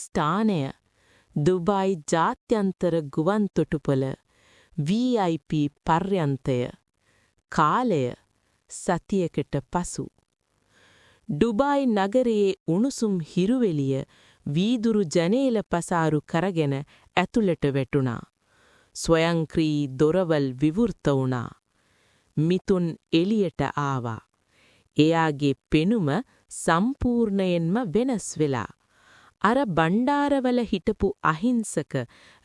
ස්ථානය දුබායි ජාත්‍යන්තර ගුවන්තොටුපළ VIP පර්යන්තය. කාලය සතියකට පසු. ඩුබායි නගරයේ උණුසුම් හිරුවෙලිය වීදුරු ජනේල පසාරු කරගෙන ඇතුළට වැටුණා. ස්වයංක්‍රීය දොරවල් විවෘත වුණා. මිතුන් එළියට ආවා. එයාගේ පෙනුම සම්පූර්ණයෙන්ම වෙනස් වෙලා. අර බණ්ඩාරවල හිටපු අහිංසක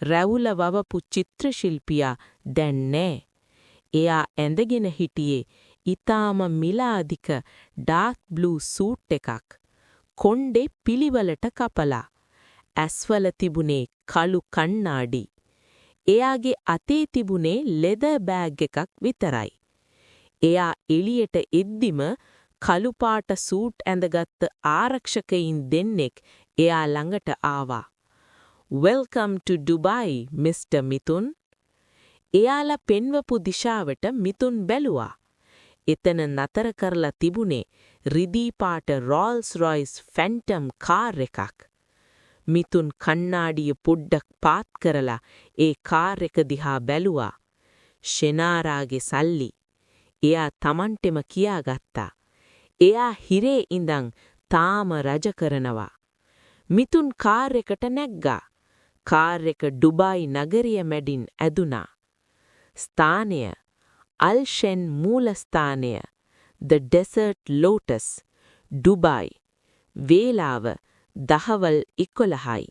රැවුල වවපු චිත්‍රශිල්පියා දැන් නෑ. එයා ඇඳගෙන හිටියේ ඉතාම මිල අධික ඩාර්ක් බ්ලූ සූට් එකක්. කොණ්ඩේ පිළිවෙලට කපලා. ඇස්වල තිබුණේ කළු කණ්ණාඩි. එයාගේ අතේ තිබුණේ ලෙදර් බෑග් එකක් විතරයි. එයා එළියට එද්දිම කළු පාට සූට් ඇඳගත්ත ආරක්ෂකයින් දෙන්නෙක් එයා ළඟට ආවා. "Welcome to Dubai, Mr. Mithun." එයාලා පෙන්වපු දිශාවට මිතුන් බැලුවා. එතන නතර කරලා තිබුණේ රිදී පාට රෝල්ස් රොයිස් ෆැන්ටම් කාර් එකක්. මිතුන් කණ්ණාඩිය පොඩ්ඩක් පාත් කරලා ඒ කාර් එක දිහා බැලුවා. ෂෙනාරාගේ සල්ලි. එයා තමන්ටෙම කියාගත්තා. එයා හිරේ ඉඳන් තාම රජ කරනවා. මිතුන් කාර් එකට නැග්ගා. කාර් එක ඩුබායි නගරිය මැඩින් ඇදුනා. ස්ථානය අල්ෂෙන් මූලස්ථානය, The Desert Lotus, Dubai. වේලාව දහවල් 11යි.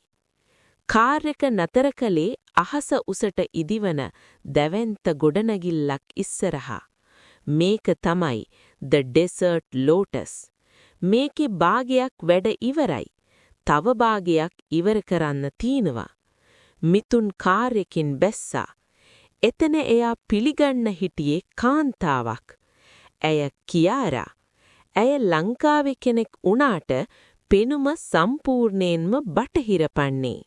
කාර් එක නතර කළේ අහස උසට ඉදිවන දැවැන්ත ගොඩනැගිල්ලක් ඉස්සරහා. මේක තමයි The Desert Lotus. මේකේ භාගයක් වැඩ ඉවරයි. තව භාගයක් ඉවර කරන්න තියෙනවා. මිතුන් කාර් එකෙන් බැස්සා. එතන එයා පිළිගන්න හිටියේ කාන්තාවක්. ඇය කියාරා. ඇය ලංකාවේ කෙනෙක් වුණාට පෙනුම සම්පූර්ණයෙන්ම බටහිර පන්නේ.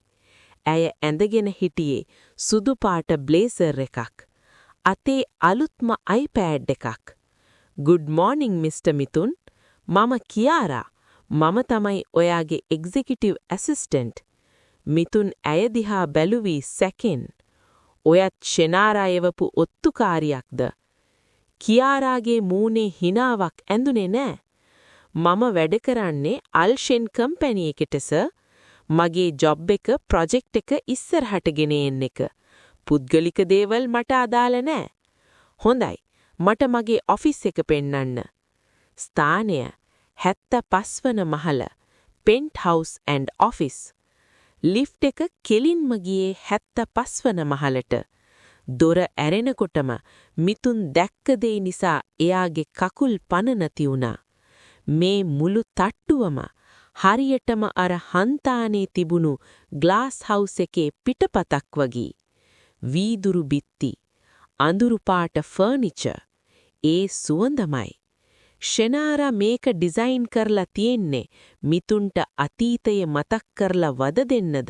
ඇය ඇඳගෙන හිටියේ සුදු පාට බ්ලේසර් එකක්. අතේ අලුත්ම iPad එකක්. "Good morning, Mr. Mithun. මම කියාරා. මම තමයි ඔයාගේ එක්සිකියුටිව් ඇසිස්ටන්ට්." මිතුන් ඇය දිහා බැලුවී සැකෙන්. "ඔයත් ෂෙනාරා එවපු ඔත්තුකාරියක්ද?" කියාරාගේ මූණේ හිනාවක් ඇඳුනේ නෑ. "මම වැඩ කරන්නේ අල්ෂෙන් කම්පැනි එකට සර්. මගේ ජොබ් එක ප්‍රොජෙක්ට් එක ඉස්සරහට ගෙන එන එක. පුද්ගලික දේවල් මට අදාළ නෑ." "හොඳයි. මට මගේ ඔෆිස් එක පෙන්නන්න." ස්ථානය 75 වන මහල, penthouse and office. Lift එක කෙලින්ම ගියේ 75 වන මහලට. දොර ඇරෙනකොටම මිතුන් දැක්ක දේ නිසා එයාගේ කකුල් පණ නැති වුණා. මේ මුළු තට්ටුවම හරියටම අර හන්තානේ තිබුණු ග්ලාස් හවුස් එකේ පිටපතක් වගේ. වීදුරු බිත්ති, අඳුරු පාට ෆර්නිචර්, ඒ සුවඳමයි. ෂෙනාරා මේක ඩිසයින් කරලා තියෙන්නේ මිතුන්ට අතීතය මතක් කරලා වද දෙන්නද,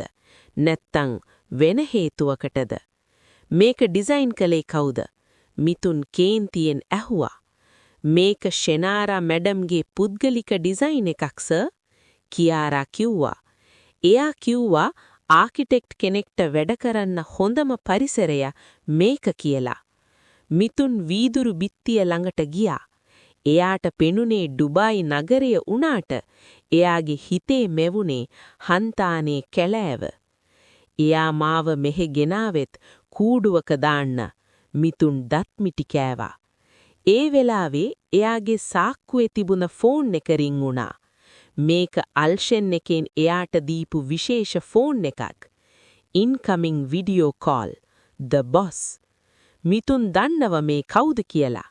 නැත්තං වෙන හේතුවකටද? "මේක ඩිසයින් කළේ කවුද?" මිතුන් කේන්තියෙන් ඇහුවා. "මේක ෂෙනාරා මැඩම්ගේ පුද්ගලික ඩිසයින් එකක් සර්," කියාරා කිව්වා. "එයා කිව්වා ආකිටෙක්ට් කෙනෙක්ට වැඩ කරන්න හොඳම පරිසරය මේක කියලා." මිතුන් වීදුරු බිත්තිය ළඟට ගියා. එයාට පෙනුනේ ඩුබායි නගරය වුණාට එයාගේ හිතේ මැවුනේ හන්තානේ කැලෑව. "එයා මාව මෙහෙ ගෙනාවෙත් කූඩුවක දාන්න," මිතුන් දත් මිටි කෑවා. ඒ වෙලාවේ එයාගේ සාක්කුවේ තිබුණ ෆෝන් එක රිං වුණා. මේක අල්ෂෙන් එකෙන් එයාට දීපු විශේෂ ෆෝන් එකක්. Incoming video call. The boss. මිතුන් දන්නව මේ කවුද කියලා.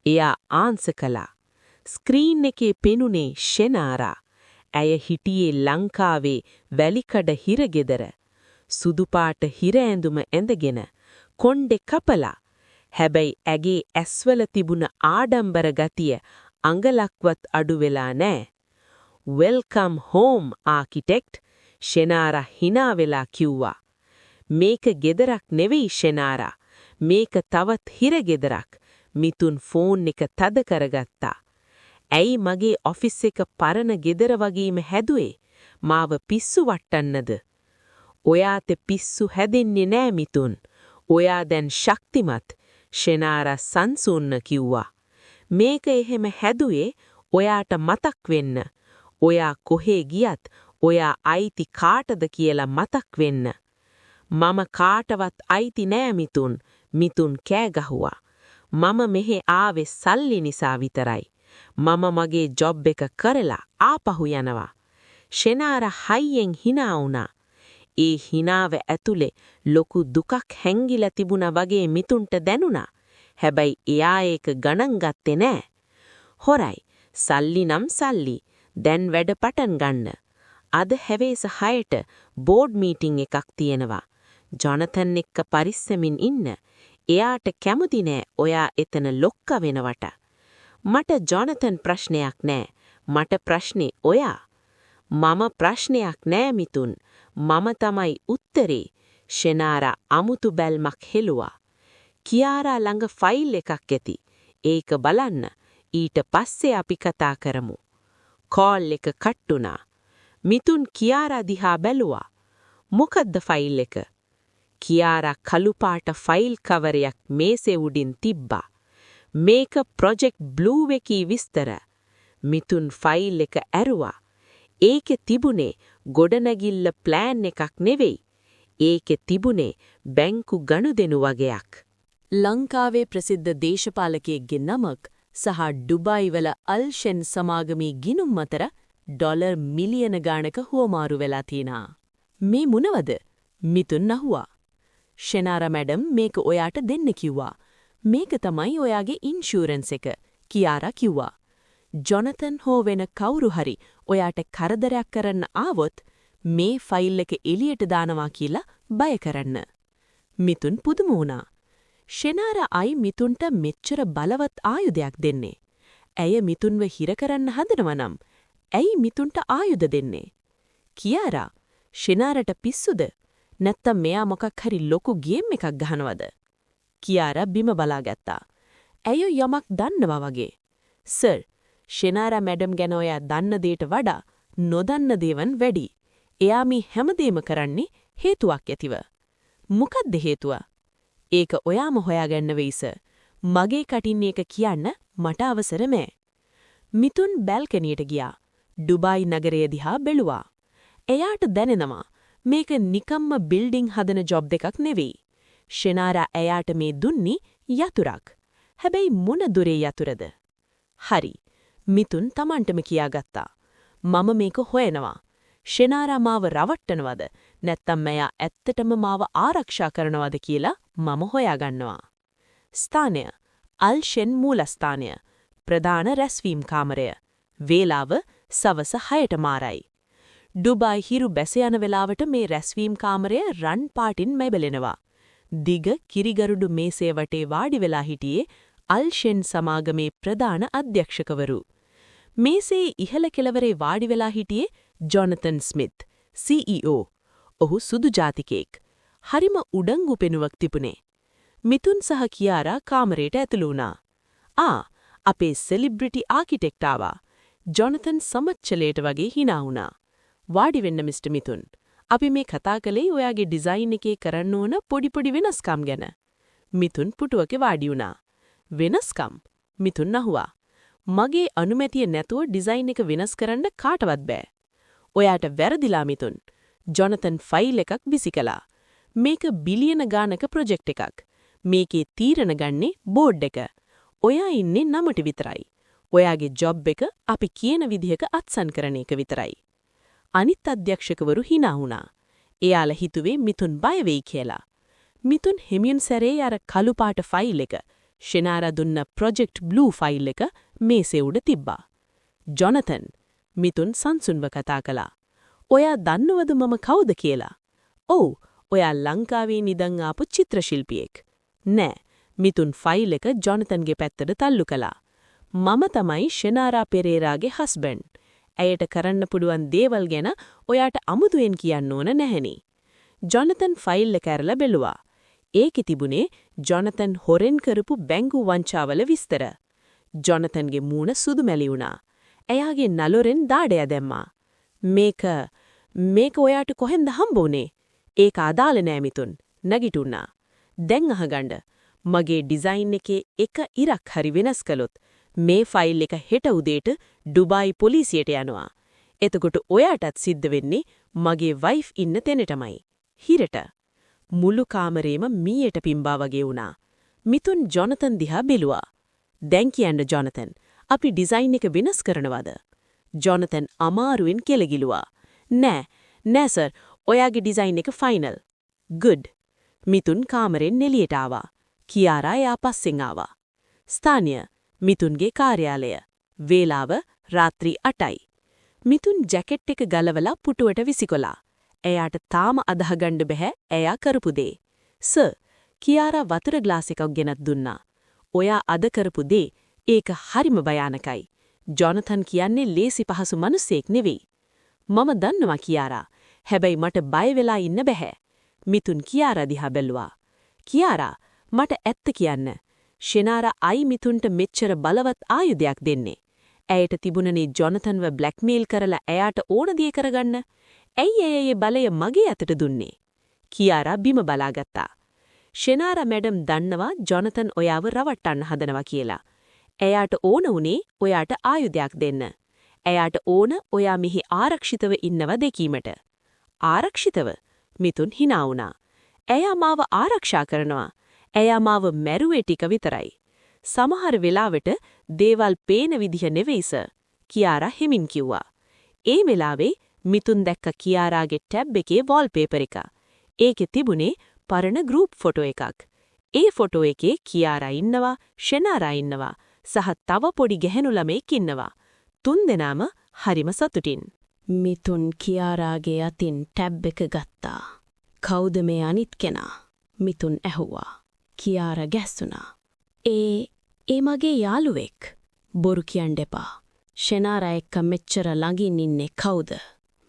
එයා ආන්සර් කළා. ස්ක්‍රීන් එකේ පෙනුනේ ෂෙනාරා. ඇය හිටියේ ලංකාවේ වැලිකඩ හිරගෙදර. සුදු පාට හිර ඇඳුම ඇඳගෙන, කොණ්ඩෙ කපලා. හැබැයි ඇගේ ඇස්වල තිබුණ ආඩම්බර ගතිය අඟලක්වත් අඩු වෙලා නෑ. "Welcome home, architect," ෂෙනාරා හිනා වෙලා කිව්වා. "මේක ගෙදරක් නෙවෙයි ෂෙනාරා. මේක තවත් හිරගෙදරක්." මිතුන් ෆෝන් එක තද කරගත්තා. "ඇයි මගේ ඔෆිස් එක පරණ ගෙදර වගේම හැදුවේ? මාව පිස්සු වට්ටන්නද? ඔයාට පිස්සු හැදෙන්නේ නෑ මිතුන්. ඔයා දැන් ශක්තිමත්. ෂෙනාරා සංසුන්ව කිව්වා. මේක එහෙම හැදුවේ ඔයාට මතක් වෙන්න. ඔයා කොහේ ගියත් ඔයා අයිති කාටද කියලා මතක් වෙන්න. මම කාටවත් අයිති නෑ මිතුන්. මිතුන් කෑ ගැහුවා. මම මෙහෙ ආවේ සල්ලි නිසා විතරයි. මම මගේ ජොබ් එක කරලා ආපහු යනවා. ෂෙනාරා හයියෙන් හිනා වුණා. ඒ හිනාව ඇතුලේ ලොකු දුකක් හැංගිලා තිබුණා වගේ මිතුන්ට දැනුණා. හැබැයි එයා ඒක ගණන් ගත්තේ නෑ. හොරයි. සල්ලි නම් සල්ලි. දැන් වැඩ පටන් ගන්න. අද හවස 6ට බෝඩ් මීටින් එකක් තියෙනවා. ජොනතන් එක්ක පරිස්සමින් ඉන්න. එයාට කැමති නෑ ඔයා එතන ලොක්ක වෙනවට. මට ජොනතන් ප්‍රශ්නයක් නෑ. මට ප්‍රශ්නේ ඔයා. මම ප්‍රශ්නයක් නෑ මිතුන්. මම තමයි උත්තරේ. ෂෙනාරා අමුතු බැල්මක් හෙළුවා. කියාරා ළඟ ෆයිල් එකක් ඇති. ඒක බලන්න. ඊට පස්සේ අපි කතා කරමු. කෝල් එක කට් වුණා. මිතුන් කියාරා දිහා බැලුවා. මොකද්ද ෆයිල් එක? කියාරා කළු පාට ෆයිල් කවරයක් මේසේ උඩින් තිබ්බා. මේක ප්‍රොජෙක්ට් බ්ලූ එකේ විස්තර. මිතුන් ෆයිල් එක ඇරුවා. ඒකේ තිබුණේ ගොඩනැගිල්ල ප්ලෑන් එකක් නෙවෙයි. ඒකේ තිබුණේ බැංකු ගනුදෙනු වගයක්. ලංකාවේ ප්‍රසිද්ධ දේශපාලකයෙක්ගේ නමක් සහ ඩුබායි වල අල් ෂෙන් සමාගමේ ගිණුම් අතර ඩොලර් මිලියන ගාණක හුවමාරු වෙලා තියෙනවා. මේ මොනවද? මිතුන් අහුවා. ෂෙනාරා මැඩම් මේක ඔයාට දෙන්න කිව්වා. මේක තමයි ඔයාගේ ඉන්ෂුරන්ස් එක, කියාරා කිව්වා. ජොනතන් හෝ වෙන කවුරු හරි ඔයාට කරදරයක් කරන්න ආවොත් මේ ෆයිල් එක එළියට දානවා කියලා බය කරන්න. මිතුන් පුදුම වුණා. ෂෙනාරා අයි මිතුන්ට මෙච්චර බලවත් ආයුධයක් දෙන්නේ? ඇය මිතුන්ව හිර කරන්න හදනවා නම් ඇයි මිතුන්ට ආයුධ දෙන්නේ? කියාරා, ෂෙනාරට පිස්සුද? නැත්තම් මෙයා මොකක් හරි ලොකු ගේම් එකක් ගහනවද? කියාරා බිම බලාගත්තා. ඇය යමක් දන්නවා වගේ. සර්, ෂෙනාරා මැඩම් ගැන ඔයා දන්න දේට වඩා නොදන්න දේවල් වැඩි. එයා මේ හැමදේම කරන්නේ හේතුවක් ඇතිව. මොකද්ද හේතුව? ඒක ඔයාම හොයාගන්න වෙයි සර්. මගේ කටින් ඒක කියන්න මට අවසර නෑ. මිතුන් බැල්කනියට ගියා. ඩුබායි නගරය දිහා බැලුවා. එයාට දැනෙනවා මේක නිකම්ම බිල්ඩින් හදන ජොබ් එකක් නෙවෙයි. ෂෙනාරා එයාට මේ දුන්නේ යතුරක්. හැබැයි මොන දොරේ යතුරද? හරි. මිතුන් තමන්ටම කියාගත්තා. මම මේක හොයනවා. ෂෙනාරා මාව රවට්ටනවද නැත්නම් එයා ඇත්තටම මාව ආරක්ෂා කරනවද කියලා මම හොයාගන්නවා. ස්ථානය අල්ෂෙන් මූලස්ථානය, ප්‍රධාන රැස්වීම් කාමරය. වේලාව සවස 6ට මාරයි. ඩුබායි හිරු බැස යන වෙලාවට මේ රැස්වීම් කාමරය රන් පාටින් මැබලෙනවා. දිග කිරිගරුඩු මේසේ වටේ වාඩි වෙලා හිටියේ අල්ෂෙන් සමාගමේ ප්‍රධාන අධ්‍යක්ෂකවරු. මේසේ ඉහළ කෙළවරේ වාඩි වෙලා හිටියේ ජොනතන් ස්මිත්, CEO. ඔහු සුදු ජාතිකයෙක්. හරිම උඩංගු පෙනුමක් තිබුණේ. මිතුන් සහ කියාරා කාමරයට ඇතුළු වුණා. ආ, අපේ සෙලිබ්‍රිටි ආකිටෙක්ට් ආවා. ජොනතන් සමච්චලයට වගේ හිනා වුණා. වාඩි වෙන්න මිස්ටර් මිතුන්. අපි මේ කතා කළේ ඔයාගේ ඩිසයින් එකේ කරන්න ඕන පොඩි පොඩි වෙනස්කම් ගැන. මිතුන් පුටුවක වාඩි වුණා. වෙනස්කම්? මිතුන් අහුවා. මගේ අනුමැතිය නැතුව ඩිසයින් එක වෙනස් කරන්න කාටවත් බෑ. ඔයාට වැරදිලා මිතුන්. ජොනතන් ෆයිල් එකක් විසි කළා. මේක බිලියන ගානක ප්‍රොජෙක්ට් එකක්. මේකේ තීරණ ගන්නේ බෝඩ් එක. ඔයා ඉන්නේ නමට විතරයි. ඔයාගේ ජොබ් එක අපි කියන විදිහක අත්සන් කරන එක විතරයි. අනිත් අධ්‍යක්ෂකවරු හිනා වුණා. එයාලා හිතුවේ මිතුන් බය වෙයි කියලා. මිතුන් හිමින් සැරේ අර කළු පාට ෆයිල් එක, ෂෙනාරා දුන්න ප්‍රොජෙක්ට් බ්ලූ ෆයිල් එක මේසේ උඩ තිබ්බා. ජොනතන්, මිතුන් සංසුන්ව කතා කළා. ඔයා දන්නවද මම කවුද කියලා? ඔව්, ඔයා ලංකාවේ නිදන් ආපු චිත්‍රශිල්පියෙක්. නෑ, මිතුන් ෆයිල් එක ජොනතන්ගේ පැත්තට තල්ලු කළා. මම තමයි ෂෙනාරා පෙරේරාගේ හස්බන්ඩ්. ඇයට කරන්න පුළුවන් දේවල් ගැන ඔයාට අමුතුවෙන් කියන්න ඕන නැහෙනි. ජොනතන් ෆයිල් එක ඇරලා බැලුවා. ඒකේ තිබුණේ ජොනතන් හොරෙන් කරපු බැංකු වංචාවල විස්තර. ජොනතන්ගේ මූණ සුදු මැලි වුණා. එයාගේ නලොරෙන් දාඩය දැම්මා. මේක මේක ඔයාට කොහෙන්ද හම්බ වුනේ? ඒක අදාළ නෑ මිතුන්. නැගිටුණා. දැන් අහගන්න. මගේ ඩිසයින් එකේ එක ඉරක් හරි වෙනස් කළොත් මේ ෆයිල් එක හෙට උදේට ඩුබායි පොලිසියට යනවා. එතකොට ඔයාටත් සිද්ධ වෙන්නේ මගේ වයිෆ් ඉන්න තැනටමයි. හිරට. මුළු කාමරේම මීයට පිම්බා වගේ වුණා. මිතුන් ජොනතන් දිහා බැලුවා. දැන් කියන්න ජොනතන්, අපි ඩිසයින් එක වෙනස් කරනවද? ජොනතන් අමාරුවෙන් කෙලගිලුවා. නෑ නෑ සර්, ඔයාගේ ඩිසයින් එක ෆයිනල්. ගුඩ්. මිතුන් කාමරෙන් එළියට ආවා. කියාරා එයා පස්සෙන් ආවා. ස්ථානය මිතුන්ගේ කාර්යාලය. වේලාව රාත්‍රී 8යි. මිතුන් ජැකට් එක ගලවලා පුටුවට විසිකොලා. එයාට තාම අදහගන්න බැහැ එයා කරපු දේ. සර්, කියාරා වතුර ග්ලාස් එකක් ගෙනත් දුන්නා. ඔයා අද කරපු දේ ඒක හරිම භයානකයි. ජොනතන් කියන්නේ ලේසි පහසු මිනිසෙක් නෙවෙයි. මම දන්නවා කියාරා. හැබැයි මට බය වෙලා ඉන්න බැහැ. මිතුන් කියාරා දිහා බැලුවා. කියාරා, මට ඇත්ත කියන්න. ෂෙනාරා අයි මිතුන්ට මෙච්චර බලවත් ආයුධයක් දෙන්නේ? ඇයට තිබුණනේ ජොනතන්ව බ්ලැක්මේල් කරලා එයාට ඕන දේ කරගන්න. ඇයි ඇය ඒ බලය මගේ අතට දුන්නේ? කියාරා බිම බලාගත්තා. ෂෙනාරා මැඩම් දන්නවා ජොනතන් ඔයාව රවට්ටන්න හදනවා කියලා. එයාට ඕන වුණේ ඔයාට ආයුධයක් දෙන්න. එයාට ඕන ඔයා මෙහි ආරක්ෂිතව ඉන්නව දැකීමට. ආරක්ෂිතව? මිතුන් හිනා වුණා. එයා මාව ආරක්ෂා කරනවා. එයා මාව මැරුවේ ටික විතරයි. සමහර වෙලාවට දේවල් පේන විදිහ නෙවෙයි සර්. කියාරා හිමින් කිව්වා. ඒ වෙලාවේ මිතුන් දැක්ක කියාරාගේ ටැබ් එකේ වෝල්පේපර් එක. ඒකේ තිබුණේ පරණ ගෲප් ෆොටෝ එකක්. ඒ ෆොටෝ එකේ කියාරා ඉන්නවා, ෂෙනාරා ඉන්නවා, සහ තව පොඩි ගැහැණු ළමයෙක් ඉන්නවා. තුන් දෙනාම හරිම සතුටින්. මිතුන් කියාරාගේ අතින් ටැබ් එක ගත්තා. කවුද මේ අනිත් කෙනා? මිතුන් ඇහුවා. කියාරා ගැස්සුණා. ඒ ඒ මගේ යාළුවෙක්. බොරු කියන්න එපා. ෂෙනාරා එක්ක මෙච්චර ළඟින් ඉන්නේ කවුද?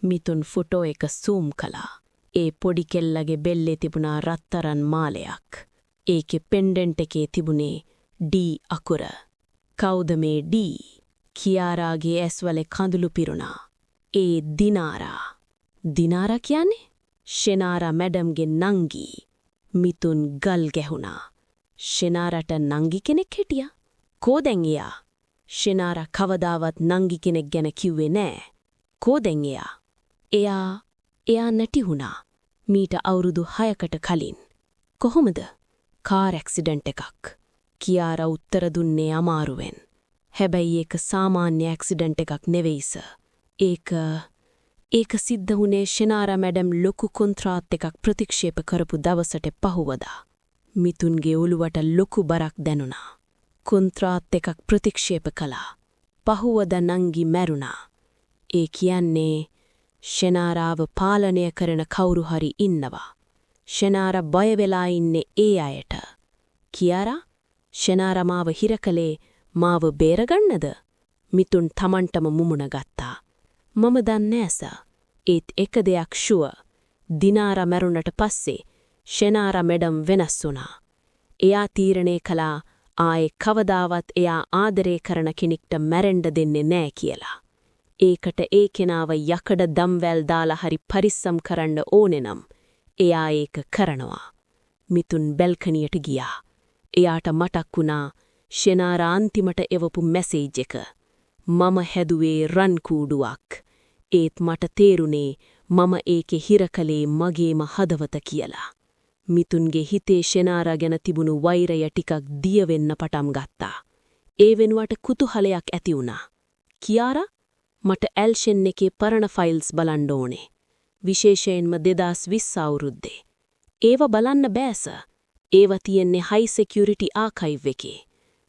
මිතුන් ෆොටෝ එක සූම් කළා. ඒ පොඩි කෙල්ලගේ බෙල්ලේ තිබුණා රත්තරන් මාලයක්. ඒකේ පෙන්ඩන්ට් එකේ තිබුණේ ඩී අකුර. කවුද මේ ඩී? කියාරාගේ ඇස්වල කඳුළු පිරුණා. ඒ දිනාරා. දිනාරා කියන්නේ ෂෙනාරා මැඩම්ගේ නංගි. මිතුන් ගල් ගැහුණා. ෂෙනාරට නංගි කෙනෙක් හිටියා. කෝ දැන් එයා? ෂෙනාරා කවදාවත් නංගි කෙනෙක් ගැන කිව්වේ නෑ. කෝ දැන් එයා? එයා එයා නැති වුණා. මීට අවුරුදු 6කට කලින්. කොහොමද? කාර් ඇක්සිඩන්ට් එකක්. කියාරා උත්තර දුන්නේ අමාරුවෙන්. හැබැයි ඒක සාමාන්‍ය ඇක්සිඩන්ට් එකක් නෙවෙයි සර්. ඒක ඒක සිද්ධ වුණේ ෂෙනාරා මැඩම් ලොකු කොන්ත්‍රාත් එකක් ප්‍රතික්ෂේප කරපු දවසට පහුවදා. මිතුන්ගේ ඔළුවට ලොකු බරක් දැනුණා. කොන්ත්‍රාත් එකක් ප්‍රතික්ෂේප කළා. පහුවදා නංගි මැරුණා. ඒ කියන්නේ ෂෙනාරාව පාලනය කරන කවුරු හරි ඉන්නවා. ෂෙනාරා බය වෙලා ඉන්නේ ඒ අයට. කියාරා, ෂෙනාරා මාව හිර කළේ මාව බේරගන්නද? මිතුන් තමන්ටම මුමුණ ගත්තා. මම දන්නේ නෑ. ඒත් එක දෙයක් ෂුවර්. දිනාරා මැරුණට පස්සේ ෂෙනාරා මැඩම් වෙනස් වුණා. එයා තීරණය කළා ආයේ කවදාවත් එයා ආදරය කරන කෙනෙක්ට මැරෙන්න දෙන්නේ නෑ කියලා. ඒකට ඒ කෙනාව යකඩ දම්වැල් දාලා හරි පරිස්සම් කරන්න ඕනේ නම් එයා ඒක කරනවා. මිතුන් බැල්කනියට ගියා. එයාට මතක් වුණා ෂෙනාරා අන්තිමට එවපු මැසේජ් එක. මම හැදුවේ රන් කූඩුවක්. ඒත් මට තේරුනේ මම ඒකේ හිර කළේ මගේම හදවත කියලා. මිතුන්ගේ හිතේ ෂෙනාරා ගැන තිබුණු වෛරය ටිකක් දිය වෙන්න පටන් ගත්තා. ඒ වෙනුවට කුතුහලයක් ඇති වුණා. කියාරා, මට ඇල්ෂෙන් එකේ පරණ ෆයිල්ස් බලන්න ඕනේ. විශේෂයෙන්ම 2020 අවුරුද්දේ. ඒව බලන්න බෑ සර්. ඒව තියෙන්නේ හයි සිකියුරිටි ආකයිව් එකේ.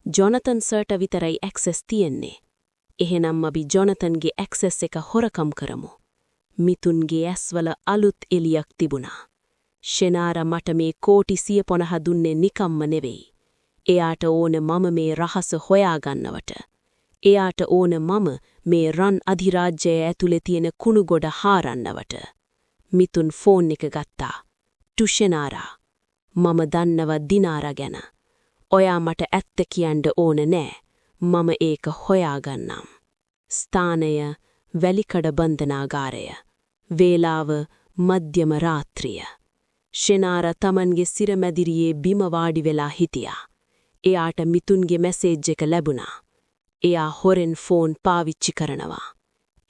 ජොනතන් සර්ට විතරයි ඇක්සස් තියෙන්නේ. එහෙනම් අපි ජොනතන්ගේ ඇක්සස් එක හොරකම් කරමු. මිතුන්ගේ ඇස්වල අලුත් එළියක් තිබුණා. ෂෙනාරා මට මේ කෝටි 150 දුන්නේ නිකම්ම නෙවෙයි. එයාට ඕන මම මේ රහස හොයාගන්නවට. එයාට ඕන මම මේ රන් අධිරාජ්‍යය ඇතුලේ තියෙන කුණු ගොඩ හාරන්නවට. මිතුන් ෆෝන් එක ගත්තා. ටු ෂෙනාරා. මම දන්නවා දිනාරා ගැන. ඔයා මට ඇත්ත කියන්න ඕන නෑ. මම ඒක හොයාගන්නම්. ස්ථානය වැලිකඩ බන්ධනාගාරය. වේලාව මධ්‍යම රාත්‍රිය. ෂෙනාර තමන්ගේ සිරමැදිරියේ බිම වාඩි වෙලා හිටියා. එයාට මිතුන්ගේ මැසේජ් එක ලැබුණා. එයා හොරෙන් ෆෝන් පාවිච්චි කරනවා.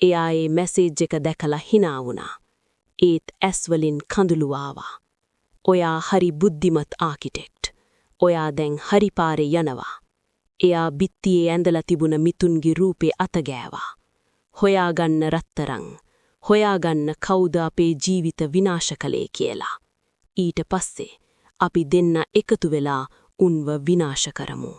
එයා ඒ මැසේජ් එක දැකලා හිනා වුණා. ඒත් ඇස් වලින් කඳුළු ආවා. ඔයා හරි බුද්ධිමත් ආකිටෙක්ට්. ඔයා දැන් හරි පාරේ යනවා. එයා බිත්තියේ ඇඳලා තිබුණ මිතුන්ගේ රූපේ අත ගෑවා. හොයාගන්න රත්තරන්. හොයාගන්න කවුද අපේ ජීවිත විනාශ කළේ කියලා. ඊට පස්සේ අපි දෙන්න එකතු වෙලා උන්ව විනාශ කරමු.